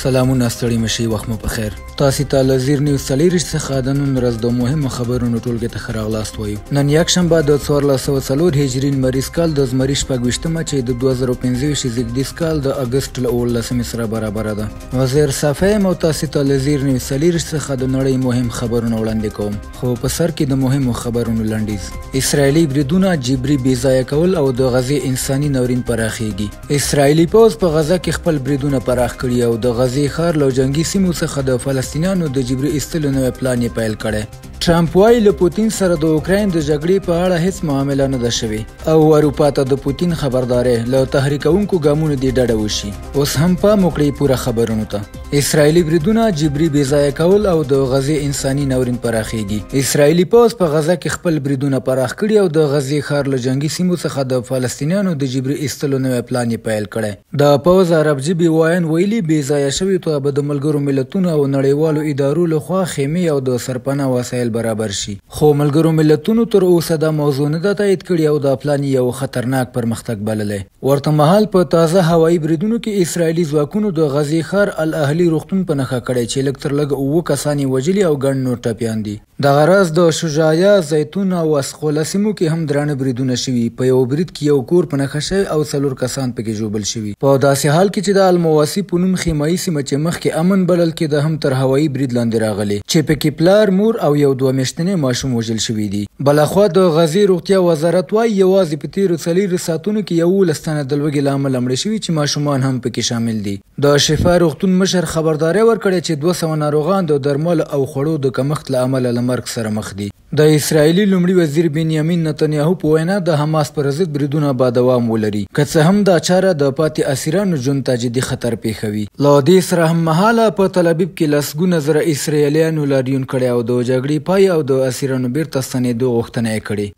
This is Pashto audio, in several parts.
سلامونه، ستړي مشي، وخت مو په خیر. تاسو ته له زیر نیوز 24 څخه د نن ورځ د مهمو خبرونو ټولګې ته ښه راغلاست وایو. نن یکشنبه د 1404 هجري لمریز کال د زمري 26مه چې د 2025 زیږدیز کال د اګست له 17مې سره برابره ده. وزیر صافی یم او تاسو ته له زیر نیوز 24 څخه د نړۍ مهم خبرونه وړاندې کوم. خو په سر کې د مهمو خبرونو لنډیز: اسرائیلي بریدونه، جبري بې ځایه کول او د غزې انساني ناورین پراخیږي. اسرائیلي پوځ په غزه کې خپل بریدونه پراخ کړي او د غزې ښار له جنګي سیمو څخه د فلسطینیانو د جبري ایستلو نوی پلان یې پیل کړی. ټرمپ وايي له پوتین سره د اوکراین د جګړې په اړه هیڅ معامله نه ده شوې او اروپا ته د پوتین خبرداری له تحریکونکو ګامونو دې ډډه وشي. اوس هم پام وکړئ پوره خبرونو ته. اسرائیلي بریدونه، جبري بې ځایه کول او د غزې انساني ناورین پراخیږي. اسرائیلي پوځ په غزه کې خپل بریدونه پراخ کړي او د غزې ښار له جنګي سیمو څخه د فلسطینیانو د جبري ایستلو نوی پلان یې پیل کړی. د پوځ عرب ژبي ویاند ویلي بې ځایه شویو ته به د ملګرو ملتونو او نړیوالو ادارو لخوا خیمې او د سرپناه وسایل برابر شي. خو ملګرو ملتونو تر اوسه دا موضوع نه ده تایید کړې او دا پلان یې یو خطرناک پرمختګ بللی. ورته مهال په تازه هوایي بریدونو کې اسرائیلي ځواکونو د غزې ښار الاهلي روغتون په نښه کړی چې لږ تر لږه 7 کسان یې وژلي او ګڼ نور ټپیان دي. دغه راز د شجاعیه، زیتون او اسقوله سیمو کې هم درانه بریدونه شوي. په یو برید کې یو کور په نښه شوی او 4 کسان پکې ژوبل شوي. په داسې حال کې چې د المواسي په نوم خیمایي سیمه چې مخکې امن بلل کېده هم تر هوایي برید لاندې راغلې چې پکې پلار، مور او یو 2 میاشتنی ماشوم وژل شوي دي. بلخوا د غزې روغتیا وزارت وایي یوازې په تېرو 4 ساعتونو کې 11 تنه د لوږې له امله مړه شوي چې ماشومان هم پکې شامل دي. د شفا روغتون مشر خبرداری ورکړی چې 200 ناروغان د درملو او خوړو د کمښت له امله له مرګ سره مخ دي. د اسرائیلي لومړي وزیر بنیامین نتنیاهو په وینا د حماس پر ضد بریدونه به دوام ولري، که څه هم دا چاره د پاتې اسیرانو ژوند ته جدي خطر پېښوي. له دې سره هممهاله په تل ابیب کې لسګونه زره اسرائیلیانو لاریون کړی او د جګړې پای او د اسیرانو بیرته ستنېدو غوښتنه یې کړې.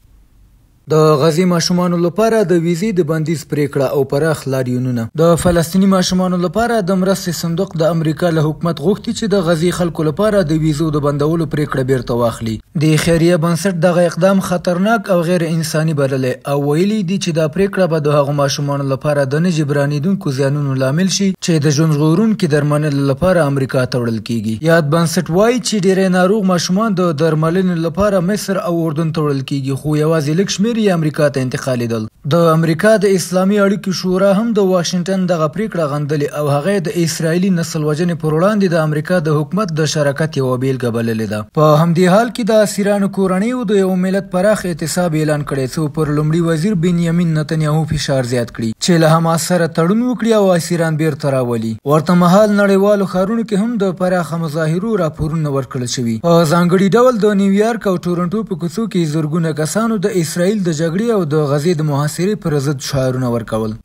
د غزې ماشومانو لپاره د ویزې د بندیز پرېکړه او پراخ لاریونونه. د فلسطیني ماشومانو لپاره د مرستې صندوق د امریکا له حکومت غوښتي چې د غزې خلکو لپاره د ویزو د بندولو پرېکړه بیرته واخلي. د خیریه بنسټ دغه اقدام خطرناک او غیر انساني بللی او ویلي دي چې دا پرېکړه به د هغو ماشومانو لپاره د نه جبرانېدونکو زیانونو لامل شي چې د ژوند ژغورونکي درملنې لپاره امریکا ته وړل کیږي. یاد بنسټ وایي چې ډېری ناروغ ماشومان د درملنې لپاره مصر او اردن ته وړل کیږي، خو یوازې لږ شمېر امریکا ته انتقالېدل. د امریکا د اسلامي اړیکو شورا هم د واشنګټن دغه پرېکړه غندلې او هغه د اسرائیلي نسل وژنې پر وړاندې د امریکا د حکومت د شراکت یوه بېلګه بللې ده. په همدې حال کې د اسیرانو کورنیو د یو ملت پراخ اعتصاب اعلان کړی څو پر لومړي وزیر بنیامین نتنیاهو فشار زیات کړي چې له حماس سره تړون وکړي او اسیران بیرته راولي. ورته مهال نړیوالو ښارونو کې هم د پراخه مظاهرو راپورونه ورکړل شوي. په ځانګړي ډول د نیویارک او ټورنټو په کوڅو کې زرګونه کسانو د اسرائیل د جګړې او د غزې د محاصرې پر ضد شعارونه ورکول.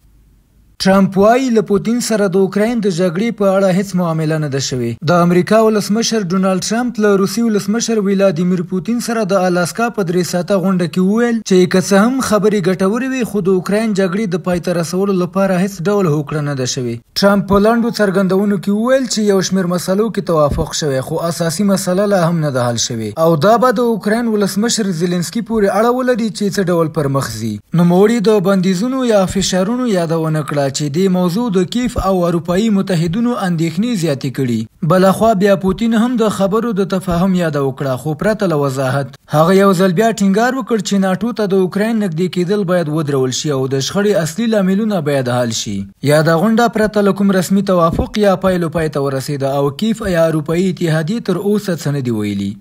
ټرمپ وايي له پوتین سره د اوکراین د جګړې په اړه هیڅ معامله نه ده شوې. د امریکا ولسمشر ډونالډ ټرمپ له روسي ولسمشر ولادیمیر پوتین سره د الاسکا په 3 ساعته غونډه کې وویل چې که څه هم خبرې ګټورې وې، خو د اوکراین جګړې د پای ته رسولو لپاره هیڅ ډول هوکړه نه ده شوې. ټرمپ په لنډو څرګندونو کې وویل چې یو شمېر مسلو کې توافق شوی، خو اساسي مسله لا هم نه ده حل شوې او دا به د اوکراین ولسمشر زیلنسکي پورې اړه ولري چې څه ډول پر مخ ځي. نوموړي د بندیزونو یا فشارونو یادونه کړه چې دې موضوع د کیف او اروپایي متحدینو اندېښنې زیاتې کړي. بلخوا بیا پوتین هم د خبرو د تفاهم یاده وکړه، خو پرته له وضاحت. هغه یو ځل بیا ټینګار وکړ چې ناټو ته د اوکراین نږدې کېدل باید ودرول شي او د شخړې اصلي لاملونه باید حل شي. یاده غونډه پرته له کوم رسمي توافق یا پایلو پای ته ورسېده او کیف یا اروپایي اتحادیې تر اوسه څه نه دي ویلي.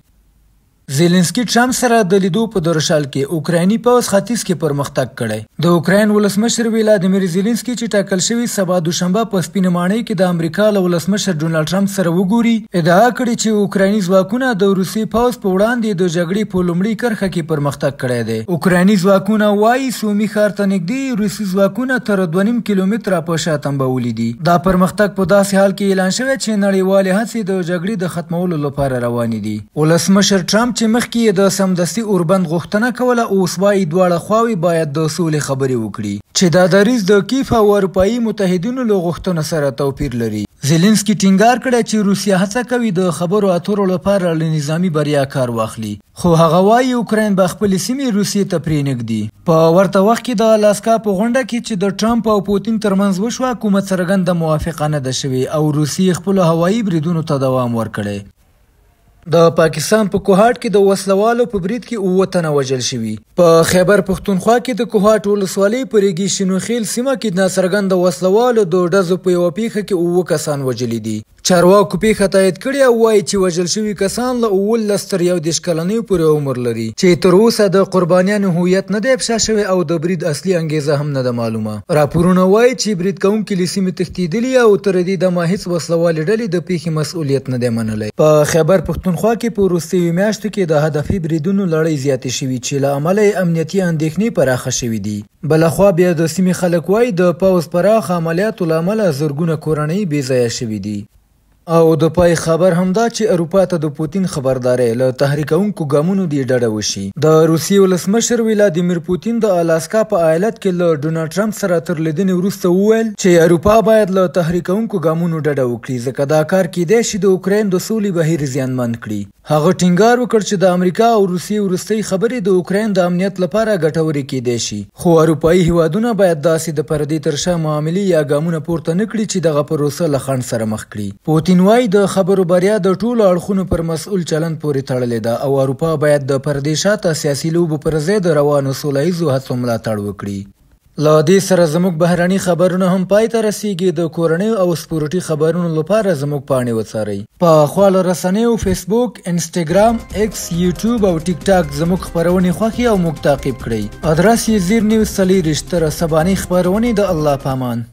زیلنسکي ټرمپ سره د لیدو په درشل کې اوکرایني پوځ ختیځ کې پرمختګ کړی. د اوکراین ولسمشر ولادیمیر زیلنسکي چې ټاکل شوی سبا دوشنبه په سپینه ماڼۍ کې د امریکا له ولسمشر ډونالډ ټرمپ سره وګوري، ادعا کړې چې اوکرایني ځواکونه د روسي پوځ په وړاندې د جګړې په لومړۍ کرښه کې پرمختګ کړی دی. اوکرایني ځواکونه وایي سومي ښار ته نږدې روسي ځواکونه تر 2.5 کیلومتره په شا تمبولي دي. دا پرمختګ په داسې حال کې اعلان شوی چې نړیوالې هڅې د جګړې د ختمولو لپاره روانې دي. ولسمشر ټرمپ چې مخکې یې د سمدستي اوربند غوښتنه کوله، اوس وایي دواړه خواوې باید د سولې خبرې وکړي چې دا دریځ د کیف او اروپایي متحدینو له غوښتنو سره توپیر لري. زیلینسکي ټینګار کړی چې روسیه هڅه کوي د خبرو اترو لپاره له نظامي بریا کار واخلي، خو هغه وايي اوکراین به خپلې سیمې روسیې ته پرې نږدي. په ورته وخت کې د الاسکا په غونډه کې چې د ټرمپ او پوتین ترمنځ وشوه، کومه څرګنده موافقه نه ده شوې او روسیې خپلو هوایي بریدونو ته دوام ورکړی. د پاکستان په کوهاټ کې د وسلوالو په برید کې 7 تنه وژل شوي. په خیبر پښتونخوا کې د کوهاټ ولسوالۍ په ریګي شینوخیل سیمه کې ناڅرګند وسلوالو د ډزو په یوه پیښه کې 7 کسان وژلي دي. چارواکو پیښه تایید کړې او وایي چې وژل شوي کسان له 17 تر 31 کلنۍ پورې عمر لري، چې تر اوسه د قربانیانو هویت نه دی افشا شوی او د برید اصلي انګیزه هم نه ده معلومه. راپورونه وایي چې برید کوونکي له سیمې تښتېدلي او تر دې دمه هیڅ وسلوالې ډلې د پیښې مسؤلیت نه دی منلی. په خیبر پښتونخوا کې په وروستیو میاشتو کې د هدفي بریدونو لړۍ زیاتې شوي چې له امله یې امنیتي اندېښنې پراخه شوې دي. بله خوا بیا د سیمې خلک وایي د پوځ پراخ عملیاتو له امله زرګونه کورنۍ بې ځایه شوې دي. او د پای خبر هم دا چې اروپا ته د پوتین خبرداری، له تحریکونکو ګامونو دې ډډه وشي. د روسیې ولسمشر ولادیمیر پوتین د الاسکا په ایالت کې له ډونالډ ټرمپ سره تر لیدنې وروسته وویل چې اروپا باید له تحریکونکو ګامونو ډډه وکړي، ځکه دا کار کیدای شي د اوکراین د سولې بهیر زیانمن کړي. هغه ټینګار وکړ چې د امریکا او روسیې وروستۍ خبرې د اوکراین د امنیت لپاره ګټورې کیدای شي، خو اروپایي هیوادونه باید داسې د پردې تر شا معاملې یا ګامونه پورته نه کړي چې دغه پروسه له خنډ سره مخ کړي. پوتین وايي د خبرو بریا د ټولو اړخونو پر مسؤل چلند پورې تړلې ده او اروپا باید د پردې شاته سیاسي لوبو پر ځای د روانو سوله ییزو هڅو ملاتړ وکړي. له دې سره زموږ بهرني خبرونه هم پای ته رسیږي. د کورنیو او سپورټي خبرونو لپاره زموږ پاڼې وڅارئ. په خواله رسنیو فیسبوک، انسټاګرام، ایکس، یوټیوب او ټیک ټاک زموږ خپرونې خوښې او موږ تعقیب کړئ. ادرس یې زیر نیوز 24. تر سبانۍ خپرونې د الله پامان.